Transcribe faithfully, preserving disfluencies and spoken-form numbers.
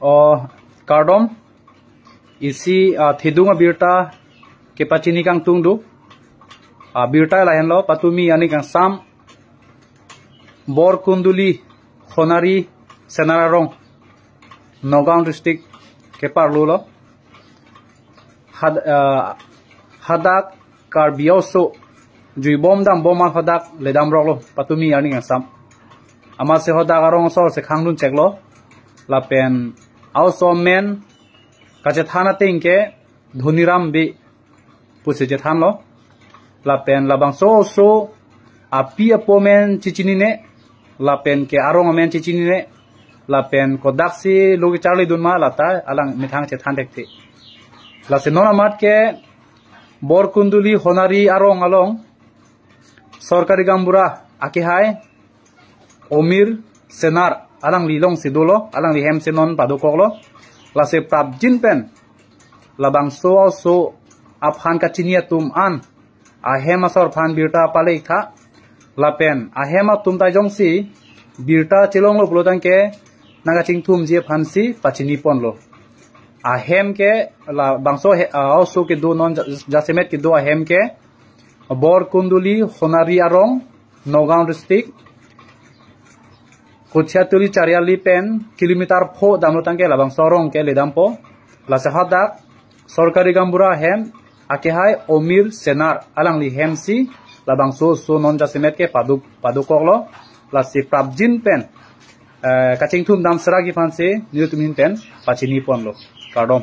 O, kardom, isi, ah, thedung abirta kepachini kangtung do. Abirta lahenlo, patumi arni kangsam, Borkunduli Honari Senar arong, Nagaon district keparlo lo. Had-, ah, hadak Karbi aoso juibom dambom ahadak ledamroklo, patumi arni kangsam. Amatsi hadak arong asor si khangdun cheklo. Lapen aoso amen kachethan ateng ke Dhoniram Bey pusi chethanlo. Lapen labangso aoso api apo amen chechinine, lapen ke arong amen chechinine, lapen kodaksi lo kecharlidun ma lata alang methang chethan thekthe. Lasi non amat ke Borkunduli Honari arong along sorkari gaonbura akehai Omir Senar alangli alongsi dolo, alangli hem si non padokoklo. Lasi prapjin pen labangso aoso aphan kachini atum an ahem asor aphan birta pale-ik tha. Lapen ahem atum ta jongsi birta chelonglo pulo tangte nangkachingthumji aphansi pachini ponlo. Ahem ke labangso he, ah, aoso kedo non ja-, jasemet kedo ahem ke Borkunduli Honari arong, Nagaon district, Kochiatuli Chariali pen kilometer pho damlo tangte labangso arong ke ledampo. Lasi hadak sorkari gaonbura ahem akehai Omir Senar alangli hem si labangso aoso non jasemet ke padu, padokoklo. Lasi prapjin pen, eh, kachingthum dam sera-ikji aphansi nelitum ahin pen pachini ponlo. Kardom.